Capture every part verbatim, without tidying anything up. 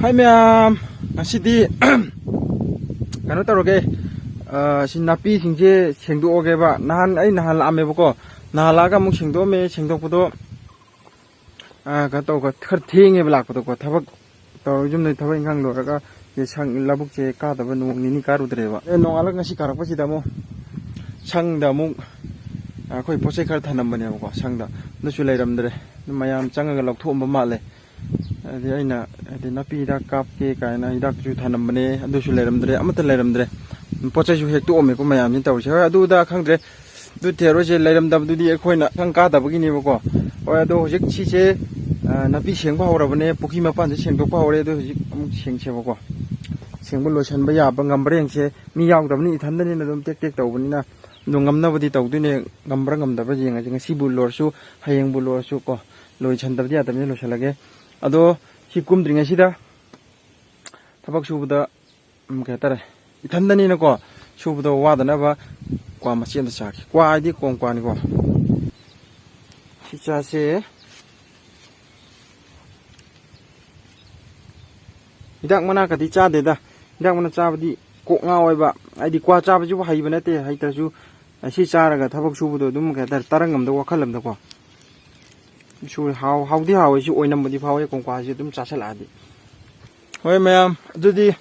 ꯍꯥꯏ ꯃꯌꯥꯝ, ꯉꯁꯤꯗꯤ ꯀꯩꯅꯣ ꯇꯧꯔꯒꯦ, ꯑ, ꯁꯤ ꯅꯥꯄꯤꯁꯤꯡꯁꯦ ꯁꯦꯡꯗꯣꯛꯑꯒꯦꯕ꯫ ꯅꯍꯥꯟ, ꯑꯩ ꯅꯍꯥꯟ ꯂꯥꯛꯑꯝꯃꯦꯕꯀꯣ, ꯅꯍꯥꯟ ꯂꯥꯛꯑꯒ ꯑꯃꯨꯛ ꯁꯦꯡꯗꯣꯛꯑꯝꯃꯦ꯫ ꯁꯦꯡꯗꯣꯛꯄꯗꯣ, ꯑ, ꯀꯩꯅꯣ ꯇꯧꯕ, ꯈꯔ ꯊꯦꯡꯉꯦꯕ ꯂꯥꯛꯄꯗꯣꯀꯣ, ꯊꯕꯛ ꯇꯧꯔ, ꯌꯨꯝꯗꯩ ꯊꯕꯛ ꯏꯪꯈꯥꯡ ꯂꯣꯏꯔꯒ ꯁꯤ ꯁꯪ, ꯂꯧꯕꯨꯛꯁꯦ ꯀꯥꯗꯕ ꯅꯣꯡ ꯅꯤꯅꯤ ꯀꯥꯔꯨꯗ꯭ꯔꯦꯕ꯫ ꯑꯦ, ꯅꯣꯡꯉꯥꯜꯂꯒ ꯉꯁꯤ ꯀꯥꯔꯛꯄꯁꯤꯗ ꯑꯃꯨꯛ ꯁꯪꯗ ꯑꯃꯨꯛ ꯑꯩꯈꯣꯏ ꯄꯣꯠ ꯆꯩ ꯈꯔ ꯊꯅꯝꯕꯅꯦꯕꯀꯣ, ꯁꯪꯗ꯫ ꯑꯗꯨꯁꯨ ꯂꯩꯔꯝꯗ꯭ꯔꯦ꯫ ꯑꯗꯨ ꯃꯌꯥꯝ ꯆꯪꯉꯒ ꯂꯧꯊꯣꯛꯑꯝꯕ ꯃꯥꯜꯂꯦ꯫ ꯑꯗꯨꯗꯤ ꯑꯩꯅ, ꯍꯥꯏꯗꯤ, ꯅꯥꯄꯤ ꯍꯤꯗꯥꯛ ꯀꯥꯞꯀꯦ ꯀꯥꯏꯅ ꯍꯤꯗꯥꯛꯁꯨ ꯊꯅꯝꯕꯅꯦ, ꯑꯗꯨꯁꯨ ꯂꯩꯔꯝꯗ꯭ꯔꯦ, ꯑꯃꯠꯇ ꯂꯩꯔꯝꯗ꯭ꯔꯦ꯫ ꯄꯣꯠ ꯆꯩꯁꯨ ꯍꯦꯛꯇꯣꯛꯑꯝꯃꯦꯀꯣ ꯃꯌꯥꯝꯁꯤꯅ ꯇꯧꯔꯤꯁꯦ꯫ ꯍꯣꯏ, ꯑꯗꯨꯗ ꯈꯪꯗ꯭ꯔꯦ, ꯑꯗꯨ ꯊꯤꯔꯣꯏꯁꯦ ꯂꯩꯔꯝꯗꯕꯗꯨꯗꯤ ꯑꯩꯈꯣꯏꯅ ꯁꯪ ꯀꯥꯗꯕꯒꯤꯅꯦꯕꯀꯣ꯫ ꯍꯣꯏ, ꯑꯗꯣ ꯍꯧꯖꯤꯛ ꯁꯤꯁꯦ, ꯑ, ꯅꯥꯄꯤ ꯁꯦꯡꯕ ꯍꯧꯔꯕꯅꯦ, ꯄꯨꯈ꯭ꯔꯤ ꯃꯄꯥꯟꯁꯦ ꯁꯦꯡꯗꯣꯛꯄ ꯍꯧꯔꯦ꯫ ꯑꯗꯣ ꯍꯧꯖꯤꯛ ꯑꯃꯨꯛ ꯁꯦꯡꯁꯦꯕꯀꯣ꯫ ꯁꯦꯡꯕ ꯂꯣꯏꯁꯟꯕ ꯌꯥꯕ ꯉꯝꯕ꯭ꯔꯥ ꯌꯦꯡꯁꯦ꯫ ꯃꯤ ꯌꯥꯎꯗꯕꯅꯤ, ꯏꯊꯟꯗꯅꯤꯅ ꯑꯗꯨꯝ ꯇꯦꯛ ꯇꯦꯛ ꯇꯧꯕꯅꯤꯅ꯫ ꯑꯗꯣ ꯉꯝꯅꯕꯗꯤ ꯇꯧꯗꯣꯏꯅꯦ, ꯉꯝꯕ꯭ꯔꯥ ꯉꯝꯗꯕ꯭ꯔꯥ ꯌꯦꯡꯉꯁꯦ꯫ ꯉꯁꯤꯕꯨ ꯂꯣꯏꯔꯁꯨ, ꯍꯌꯦꯡꯕꯨ ꯂꯣꯏꯔꯁꯨ ꯀꯣ, ꯂꯣꯏꯁꯟꯗꯕꯗꯤ ꯌꯥꯗꯕꯅꯤꯅ ꯂꯣꯏꯁꯜꯂꯒꯦ꯫ ꯑꯗꯣ ꯁꯤ ꯀꯨꯝꯗ꯭ꯔꯤꯉꯩꯁꯤꯗ ꯊꯕꯛ ꯁꯨꯕꯗ, ꯎꯝ, ꯀꯩ ꯍꯥꯏꯇꯥꯔꯦ, ꯏꯊꯟꯗꯅꯤꯅꯀꯣ, ꯁꯨꯕꯗꯣ ꯋꯥꯗꯅꯕ ꯀ꯭ꯋꯥ ꯃꯆꯦ ꯑꯃꯇ ꯆꯥꯒꯦ꯫ ꯀ꯭ꯋꯥ ꯍꯥꯏꯗꯤ ꯀꯣꯡ ꯀ꯭ꯋꯥꯅꯤꯀꯣ꯫ ꯁꯤ ꯆꯥꯁꯦ꯫ ꯍꯤꯗꯥꯛ ꯃꯅꯥ ꯀꯗꯤ ꯆꯥꯗꯦꯗ꯫ ꯍꯤꯗꯥꯛ ꯃꯅꯥ ꯆꯥꯕꯗꯤ ꯀꯣꯛ ꯉꯥꯎꯋꯦꯕ꯫ ꯍꯥꯏꯗꯤ ꯀ꯭ꯋꯥ ꯆꯥꯕꯁꯤꯕꯨ ꯍꯩꯕ ꯅꯠꯇꯦ, ꯍꯩꯇ꯭ꯔꯁꯨ ꯁꯤ ꯆꯥꯔꯒ ꯊꯕꯛ ꯁꯨꯕꯗꯣ ꯑꯗꯨꯝ, ꯀꯩ ꯍꯥꯏꯇꯥꯔꯦ, ꯇꯔꯪ ꯑꯃꯗ, ꯋꯥꯈꯜ ꯑꯃꯗꯀꯣ꯫ ꯁꯨ-, ꯍꯥꯎ-, ꯍꯥꯎꯗꯤ ꯍꯥꯎꯋꯦ, ꯁꯤ ꯑꯣꯏꯅꯝꯕꯗꯤ ꯐꯥꯎꯋꯦ ꯀꯣꯡꯀ꯭ꯋꯥꯁꯤ ꯑꯗꯨꯝ ꯆꯥꯁꯤꯜꯂꯛꯑꯗꯤ꯫ ꯍꯣꯏ ꯃꯌꯥꯝ, ꯑꯗꯨꯗꯤ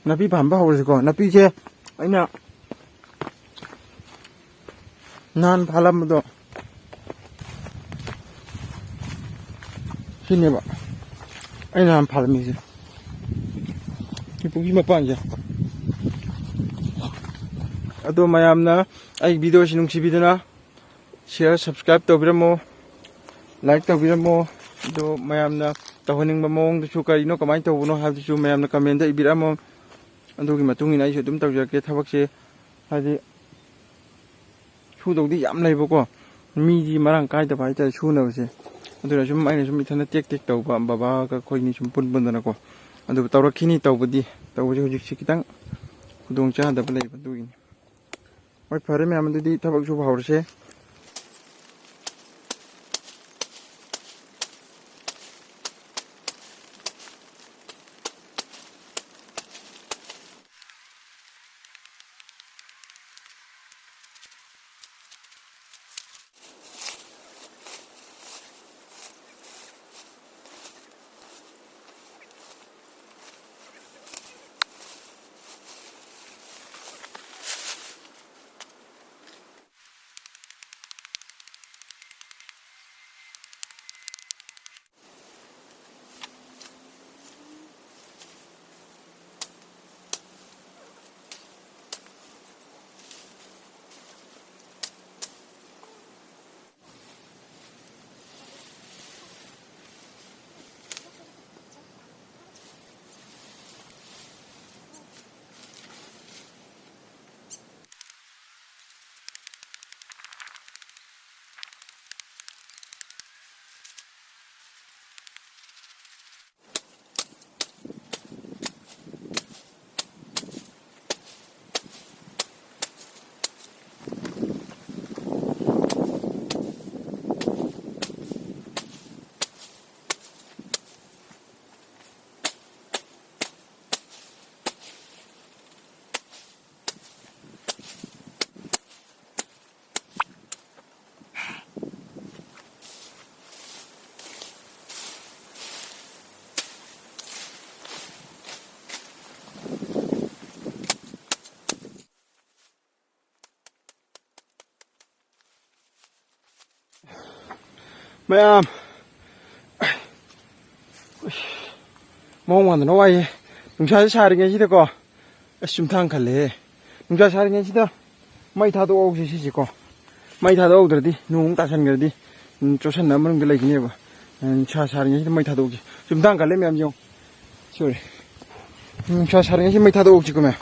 ꯅꯥꯄꯤ ꯐꯥꯟꯕ ꯍꯧꯔꯁꯤꯀꯣ꯫ ꯅꯥꯄꯤꯁꯦ ꯑꯩꯅ ꯅꯍꯥꯟ ꯐꯥꯜꯂꯝꯕꯗꯣ ꯁꯤꯅꯦꯕ, ꯑꯩꯅ ꯅꯍꯥꯟ ꯐꯥꯜꯂꯝꯃꯤꯁꯦ, ꯁꯤ ꯄꯨꯈ꯭ꯔꯤ ꯃꯄꯥꯟꯁꯦ꯫ ꯑꯗꯣ ꯃꯌꯥꯝꯅ ꯑꯩ ꯚꯤꯗꯤꯑꯣꯁꯤ ꯅꯨꯡꯁꯤꯕꯤꯗꯨꯅ share, subscribe ꯇꯧꯕꯤꯔꯝꯃꯣ, like ꯇꯧꯕꯤꯔꯝꯃꯣ꯫ ꯑꯗꯣ ꯃꯌꯥꯝꯅ ꯇꯧꯍꯟꯅꯤꯡꯕ ꯃꯑꯣꯡꯗꯨꯁꯨ ꯀꯔꯤꯅꯣ, ꯀꯃꯥꯏꯅ ꯇꯧꯕꯅꯣ ꯍꯥꯏꯕꯗꯨꯁꯨ ꯃꯌꯥꯝꯅ comment ꯏꯕꯤꯔꯝꯃꯣ꯫ ꯑꯗꯨꯒꯤ ꯃꯇꯨꯡ ꯏꯟꯅ ꯑꯩꯁꯨ ꯑꯗꯨꯝ ꯇꯧꯖꯔꯛꯀꯦ꯫ ꯊꯕꯛꯁꯦ, ꯍꯥꯏꯗꯤ, ꯁꯨꯗꯧꯗꯤ ꯌꯥꯝ ꯂꯩꯕꯀꯣ, ꯃꯤꯗꯤ ꯃꯔꯥꯡ ꯀꯥꯏꯗꯕ ꯍꯥꯏꯇꯥꯔꯦ ꯁꯨꯅꯕꯁꯦ꯫ ꯑꯗꯨꯅ ꯁꯨꯝ ꯑꯩꯅ ꯁꯨꯝ ꯏꯊꯟꯗ ꯇꯦꯛ ꯇꯦꯛ ꯇꯧꯕ, ꯕꯕꯥꯒ ꯑꯩꯈꯣꯏꯅꯤ ꯁꯨꯝ ꯄꯨꯟ ꯄꯨꯟꯗꯅꯀꯣ꯫ ꯑꯗꯨꯕꯨ ꯇꯧꯔꯛꯈꯤꯅꯤ ꯇꯧꯕꯗꯤ, ꯇꯧꯕꯁꯦ ꯍꯧꯖꯤꯛꯁꯦ ꯈꯤꯇꯪ ꯈꯨꯗꯣꯡ ꯆꯥꯗꯕ ꯂꯩꯕ ꯑꯗꯨꯒꯤꯅꯤ꯫ ꯍꯣꯏ, ꯐꯔꯦ ꯃꯌꯥꯝ, ꯑꯗꯨꯗꯤ ꯊꯕꯛ ꯁꯨꯕ ꯍꯧꯔꯁꯦ꯫ ꯃꯌꯥꯝ, ꯃꯑꯣꯡ ꯃꯥꯟꯗꯅ ꯋꯥꯏꯌꯦ꯫ ꯅꯨꯡꯁꯥꯁꯦ ꯁꯥꯔꯤꯉꯩꯁꯤꯗꯀꯣ, ꯑꯁ, ꯆꯨꯝꯊꯥꯡ ꯈꯜꯂꯦꯍꯦ꯫ ꯅꯨꯡꯁꯥ ꯁꯥꯔꯤꯉꯩꯁꯤꯗ ꯃꯩ ꯊꯥꯗꯣꯛꯍꯧꯁꯦ ꯁꯤꯁꯦꯀꯣ꯫ ꯃꯩ ꯊꯥꯗꯣꯛꯍꯧꯗ꯭ꯔꯗꯤ ꯅꯣꯡ ꯇꯥꯁꯟꯈ꯭ꯔꯗꯤ, ꯎꯝ, ꯆꯣꯠꯁꯟꯅꯕ ꯃꯅꯨꯡꯗ ꯂꯩꯈꯤꯅꯦꯕ꯫ ꯎꯝ, ꯅꯨꯡꯁꯥ ꯁꯥꯔꯤꯉꯩꯁꯤꯗ ꯃꯩ ꯊꯥꯗꯣꯛꯍꯧꯁꯦ꯫ ꯆꯨꯝꯊꯥꯡ ꯈꯜꯂꯦ ꯃꯌꯥꯝ ꯌꯦꯡꯉꯨ꯫ ꯁꯣꯔꯤ꯫ ꯎꯝ, ꯅꯨꯡꯁꯥ ꯁꯥꯔꯤꯉꯩꯁꯤꯗ ꯃꯩ ꯊꯥꯗꯣꯛꯍꯧꯁꯤꯀꯣ ꯃꯌꯥꯝ꯫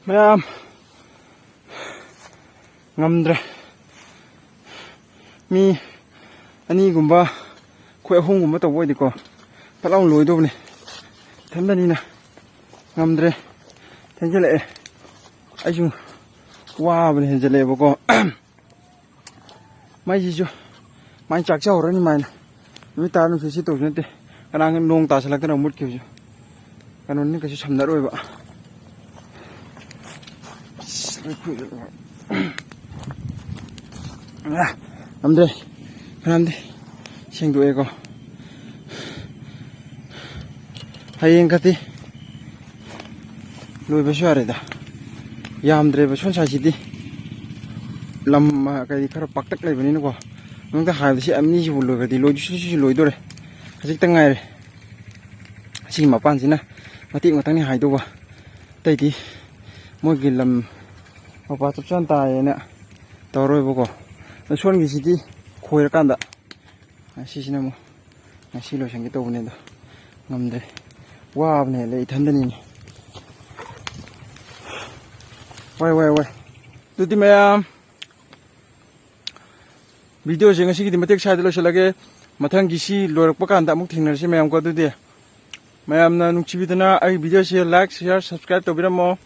ꯃꯌꯥꯝ, ꯉꯝꯗ꯭ꯔꯦ꯫ ꯃꯤ ꯑꯅꯤꯒꯨꯝꯕ, ꯑꯩꯈꯣꯏ ꯑꯍꯨꯝꯒꯨꯝꯕ ꯇꯧꯕ ꯑꯣꯏꯗꯤꯀꯣ, ꯐꯠ ꯂꯥꯎꯅ ꯂꯣꯏꯗꯧꯕꯅꯦ꯫ ꯏꯊꯟꯗꯅꯤꯅ ꯉꯝꯗ꯭ꯔꯦ꯫ ꯊꯦꯡꯖꯤꯜꯂꯛꯑꯦ꯫ ꯑꯩꯁꯨ ꯋꯥꯕꯅ ꯍꯦꯟꯖꯜꯂꯛꯑꯦꯕꯀꯣ꯫ ꯃꯩꯁꯤꯁꯨ ꯃꯥꯏ ꯆꯥꯛ ꯆꯥꯍꯧꯔꯅꯤ ꯃꯥꯏꯅ꯫ ꯅꯨꯃꯤꯠ ꯇꯥꯔ ꯅꯨꯡꯁꯤꯠ ꯁꯤꯠꯇꯧꯁꯨ ꯅꯠꯇꯦ꯫ ꯀꯅꯥꯒ ꯅꯣꯡ ꯇꯥꯁꯜꯂꯛꯇꯅ ꯃꯨꯠꯈꯤꯕꯁꯨ꯫ ꯀꯩꯅꯣꯅꯤ, ꯀꯩꯁꯨ ꯁꯝꯅꯔꯣꯏꯕ꯫ ꯑ, ꯉꯝꯗ꯭ꯔꯦ꯫ ꯐꯅꯌꯥꯝꯗꯤ ꯁꯦꯡꯗꯣꯛꯑꯦꯀꯣ꯫ ꯍꯌꯦꯡ ꯈꯗꯤ ꯂꯣꯏꯕꯁꯨ ꯌꯥꯔꯦꯗ꯫ ꯌꯥꯝꯗ꯭ꯔꯦꯕ ꯁꯣꯟ ꯁꯥꯏꯁꯤꯗꯤ꯫ ꯂꯝ, ꯑ, ꯀꯩ ꯈꯔ ꯄꯥꯛꯇꯛ ꯂꯩꯕꯅꯤꯅꯀꯣ꯫ ꯅꯉꯣꯟꯗ ꯍꯥꯏꯕꯗ ꯁꯤ ꯑꯅꯤꯁꯤꯕꯨ ꯂꯣꯏꯈ꯭ꯔꯗꯤ ꯂꯣꯏꯗꯣꯏꯁꯨ ꯁꯤꯁꯨ ꯂꯣꯏꯗꯣꯔꯦ꯫ ꯈꯖꯤꯛꯇ ꯉꯥꯏꯔꯦ꯫ ꯁꯤꯒꯤ ꯃꯄꯥꯟꯁꯤꯅ ꯃꯇꯦꯛ ꯃꯇꯪꯅꯤ ꯍꯥꯏꯗꯧꯕ꯫ ꯑꯇꯩꯗꯤ ꯃꯣꯏꯒꯤ ꯂꯝ ꯃꯄꯥ ꯆꯞ ꯆꯥꯅ ꯇꯥꯏꯌꯦꯅ ꯇꯧꯔꯣꯏꯕꯀꯣ꯫ ꯑꯗꯣ ꯁꯣꯟꯒꯤꯁꯤꯗꯤ ꯈꯣꯏꯔꯀꯥꯟꯗ, ꯁꯤꯁꯤꯅ ꯑꯃꯨꯛ ꯉꯁꯤ ꯂꯣꯏꯁꯟꯒꯦ ꯇꯧꯕꯅꯦ, ꯑꯗꯣ ꯉꯝꯗ꯭ꯔꯦ꯫ ꯋꯥꯕꯅ ꯍꯦꯜꯂꯦ ꯏꯊꯟꯗꯅꯤꯅꯦ꯫ ꯋꯥꯏ, ꯋꯥꯏ, ꯋꯥꯏ꯫ ꯑꯗꯨꯗꯤ ꯃꯌꯥꯝ, ꯚꯤꯗꯤꯑꯣꯁꯦ ꯉꯁꯤꯒꯤꯗꯤ ꯃꯇꯦꯛ ꯁ꯭ꯋꯥꯏꯗ ꯂꯣꯏꯁꯤꯜꯂꯒꯦ꯫ ꯃꯊꯪꯒꯤ ꯁꯤ ꯂꯣꯏꯔꯛꯄ ꯀꯥꯟꯗ ꯑꯃꯨꯛ ꯊꯦꯡꯅꯔꯁꯤ ꯃꯌꯥꯝꯀꯣ꯫ ꯑꯗꯨꯗꯤ ꯃꯌꯥꯝꯅ ꯅꯨꯡꯁꯤꯕꯤꯗꯅ ꯑꯩ ꯚꯤꯗꯤꯑꯣꯁꯦ like, share, subscribe ꯇꯧꯕꯤꯔꯝꯃꯣ꯫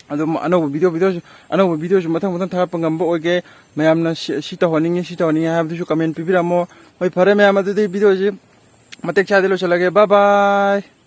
ꯑꯗꯨꯝ ꯑꯅꯧꯕ ꯚꯤꯗꯤꯑꯣ, ꯚꯤꯗꯤꯑꯣꯁꯨ, ꯑꯅꯧꯕ ꯚꯤꯗꯤꯑꯣꯁꯨ ꯃꯊꯪ ꯃꯊꯪ ꯊꯥꯒꯠꯄ ꯉꯝꯕ ꯑꯣꯏꯒꯦ꯫ ꯃꯌꯥꯝꯅ ꯁꯤ, ꯁꯤ ꯇꯧꯍꯟꯅꯤꯡꯉꯤ, ꯁꯤ ꯇꯧꯍꯟꯅꯤꯡꯉꯤ ꯍꯥꯏꯕꯗꯨꯁꯨ comment ꯄꯤꯕꯤꯔꯝꯃꯣ꯫ ꯍꯣꯏ, ꯐꯔꯦ ꯃꯌꯥꯝ, ꯑꯗꯨꯗꯤ ꯚꯤꯗꯤꯑꯣꯁꯤ ꯃꯇꯦꯛ ꯁ꯭ꯋꯥꯏꯗ ꯂꯣꯏꯁꯤꯜꯂꯒꯦ꯫ Bye bye꯫